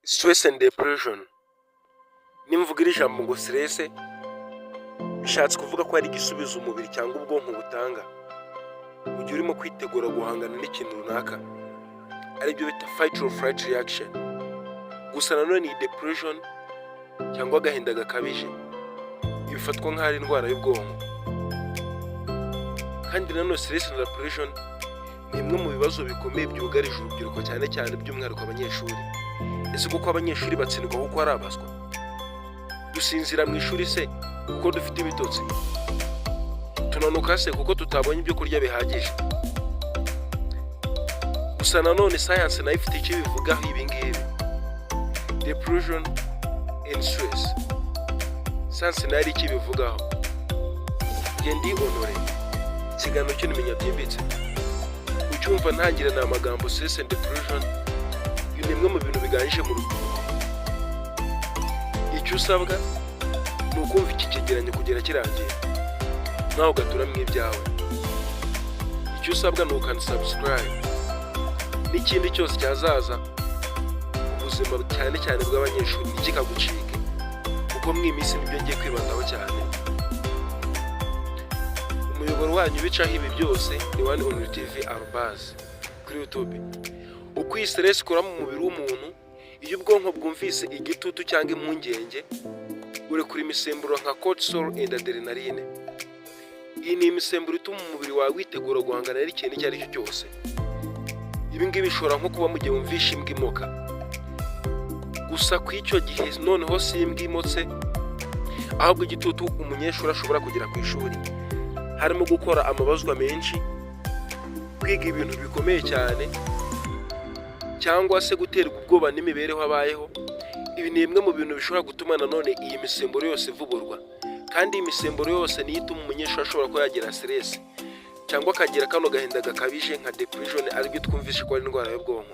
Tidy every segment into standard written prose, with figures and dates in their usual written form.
Stress and depression. Nimvuga iri jambo ngo stress, bishatse kuvuga ko ari igisubizo umubiri cyangwa ubwonko butanga mu gihe urimo kwitegura guhangana n'ikintu runaka, aribyo bita fight or flight reaction. Gusa nanone iyi depression cyangwa agahinda gakabije bifatwa nk'aho ari indwara y'ubwonko. Kandi nanone stress na depression ni imwe mu bibazo bikomeye byugarije urubyiruko, cyane cyane by'umwihariko abanyeshuri. Ese kuko abanyeshuri batsindwa kuko ari abaswa? Dusinzira mu ishuri se kuko dufite ibitotsi? Tunanuka se kuko tutabonye ibyo kurya bihagije? Gusa nanone sayansi nayo ifite icyo ibivugaho ibi ngibi, depression and stress. Sayansi nayo ari icyo ibivugaho. Njye ndi Honore, ikiganiro cyo nimenya byimbitse. Ucyumva ntangira ni amagambo stress and depression, ibi ni bimwe mu bintu biganje mu rubyiruko. Icyo usabwa ni ukumva iki cyegeranyo kugera kirangiye, nawe ugaturamo ibyawe. Icyo usabwa ni ukanda subscribe n'ikindi cyose cyazaza ubuzima, cyane cyane bw'abanyeshuri, ntikikagucike, kuko mu iyi minsi nibyo ngiye kwibandaho cyane. Umuyoboro wanyu ubicaho ibi byose ni One Only TV arubazi kuri YouTube. Uko iyi stress ikora mu mubiri w'umuntu: iyo ubwonko bwumvise igitutu cyangwa impungenge, urekura imisemburo nka cortisol and adrenaline. Iyi ni imisemburo ituma umubiri wawe witegura guhangana n'ikintu icyo ari cyo cyose. Ibi ngibi bishobora nko kuba mu gihe wumvishe imbwa imoka. Gusa ku icyo gihe noneho si imbwa imotse, ahubwo igitutu umunyeshuri ashobora kugera ku ishuri, harimo gukora amabazwa menshi, kwiga ibintu bikomeye cyane, cyangwa se guterwa ubwoba n'imibereho abayeho. Ibi ni bimwe mu bintu bishobora gutuma nanone iyi misemburo yose ivuburwa. Kandi iyi misemburo yose niyo ituma umunyeshuri ashobora kuba yagira stress cyangwa akagira kano gahinda gakabije nka depression, aribyo twumvishe ko ari indwara y'ubwonko.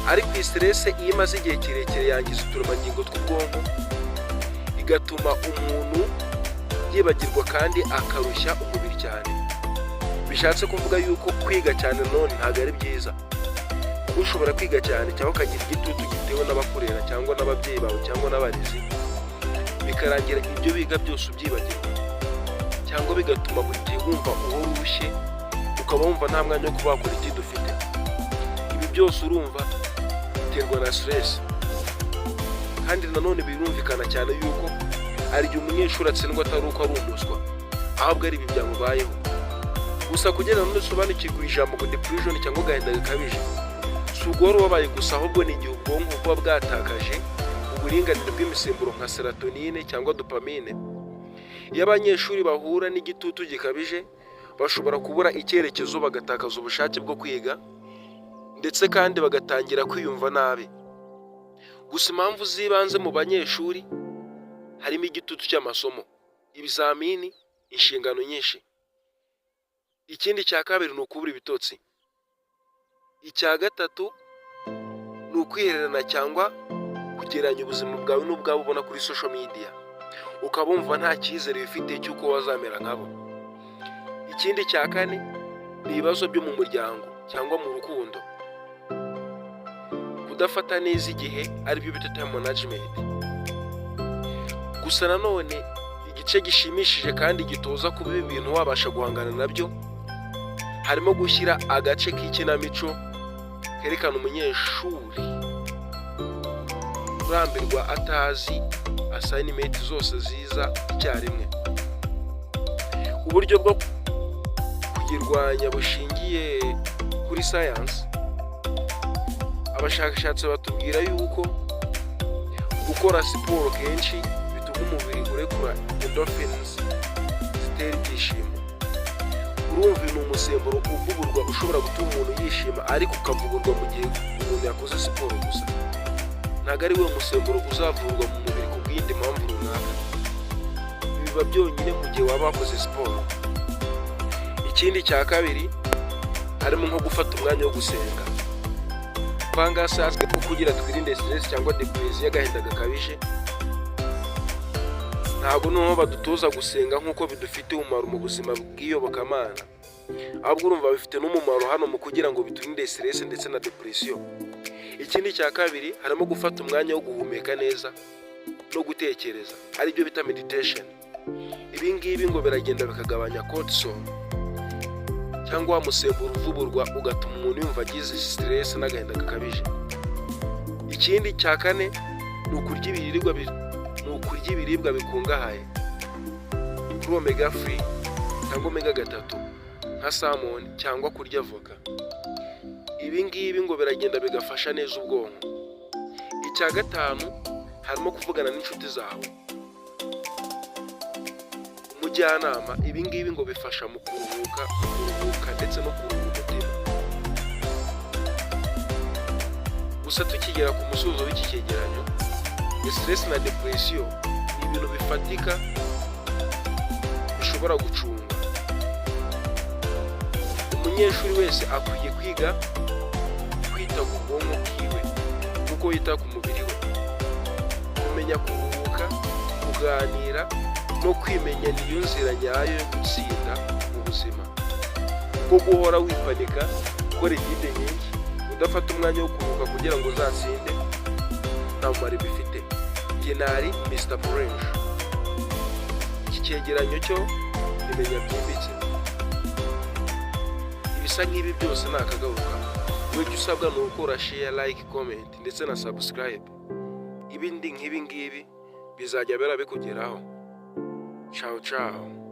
Ariko iyi stress iyo imaze igihe kirekire yangiza uturemangingo tw'ubwonko, igatuma umuntu yibagirwa kandi akarushya umubiri cyane. Bishatse kuvuga yuko kwiga cyane none ntabwo ari byiza, kuko ushobora kwiga cyane cyangwa ukagira igitutu gitewe n'abakurera cyangwa n'ababyeyi bawe cyangwa n'abarezi, bikarangira ibyo biga byose ubyibagirwa, cyangwa bigatuma buri gihe wumva uhora urushye, ukaba wumva nta mwanya wo kuba wakora ikindi ufite. Ibi byose urumva biterwa na stress. Kandi nanone birumvikana cyane yuko hari igihe umunyeshuri atsindwa atari uko ari umuswa, ahubwo ari ibi byamubayeho. Gusa kugira ngo usobanukirwe ijambo ngo depression cyangwa agahinda gakabije, si uguhora ubabaye gusa, ahubwo ni igihe ubwonko buba bwatakaje uburinganire bw'imisemburo nka serotonine cyangwa dopamine. Iyo abanyeshuri bahura n'igitutu gikabije, bashobora kubura icyerekezo, bagatakaza ubushake bwo kwiga, ndetse kandi bagatangira kwiyumva nabi. Gusa impamvu z'ibanze mu banyeshuri harimo igitutu cy'amasomo, ibizamini, inshingano nyinshi. Ikindi cya kabiri ni ukubura ibitotsi. Icya gatatu ni ukwihererana cyangwa kugereranya ubuzima bwawe n'ubwabo ubona kuri social media, ukaba wumva nta cyizere wifitiye cy'uko wazamera nkabo. Ikindi cya kane ni ibibazo byo mu muryango cyangwa mu rukundo, kudafata neza igihe, aribyo bita time management. Gusa nanone igice gishimishije kandi gitoza kuba ibi bintu wabasha guhangana nabyo, harimo gushyira agace k'ikinamico kerekana umunyeshuri urambirwa atazi assignment zose ziza icyarimwe. Uburyo bwo kuyirwanya bushingiye kuri sayansi: abashakashatsi batubwira yuko gukora siporo kenshi bituma umubiri urekura endorphins zitera ibyishimo. Urumva ni umusemburo uvuburwa ushobora gutuma umuntu yishima, ariko ukavuburwa mu gihe umuntu yakoze siporo gusa. Ntabwo ari we musemburo uzavurwa mu mubiri ku bw'iyindi mpamvu runaka. Biba byonyine mu gihe waba wakoze siporo. Ikindi cya kabiri harimo nko gufata umwanya wo gusenga. Ahangaha ko kugira twirinde stress cyangwa depression, y'agahinda gakabije, ntabwo noneho badutoza gusenga nk'uko bidufitiye umumaro mu buzima bw'iyobokamana, ahubwo urumva bifite n'umumaro hano mu kugira ngo biturinde stress ndetse na depression. Ikindi cya kabiri harimo gufata umwanya wo guhumeka neza no gutekereza, aribyo bita meditation. Ibi ngibi ngo biragenda bikagabanya cortisol, cyangwa wa musemburo uvuburwa ugatuma umuntu yumva agize stress n'agahinda gakabije. Ikindi cya kane ni ukurya ibiribwa bikungahaye kuri omega 3 cyangwa omega 3, nka salmon cyangwa kurya avoka. Ibi ngibi ngo biragenda bigafasha neza ubwonko. Icya gatanu harimo kuvugana n'inshuti zawe, umujyanama. Ibi ngibi ngo bifasha mu kuruhuka ndetse no kuruhura umutima. Gusa tukigera ku musozo w'iki cyegeranyo, stress na depression ni ibintu bifatika bishobora gucunga. Umunyeshuri wese akwiye kwiga kwita ku bwonko bwiwe kuko yita ku mubiri we. Kumenya kuruhuka, kuganira no kwimenya niyo nzira nyayo yo gutsinda mu buzima, kuko guhora wipanika, ukora étude nyinshi, udafata umwanya wo kuruhuka kugira ngo uzatsinde, nta mumaro bifite. Njye nari Mr French. Iki cyegeranyo cyo nimenya byimbitse ibisa nk'ibi byose ni akagaruka. Wowe icyo usabwa ni ugukora share, like, comment ndetse na subscribe. Ibindi nk'ibi ngibi bizajya bikugeraho. Ciao ciao.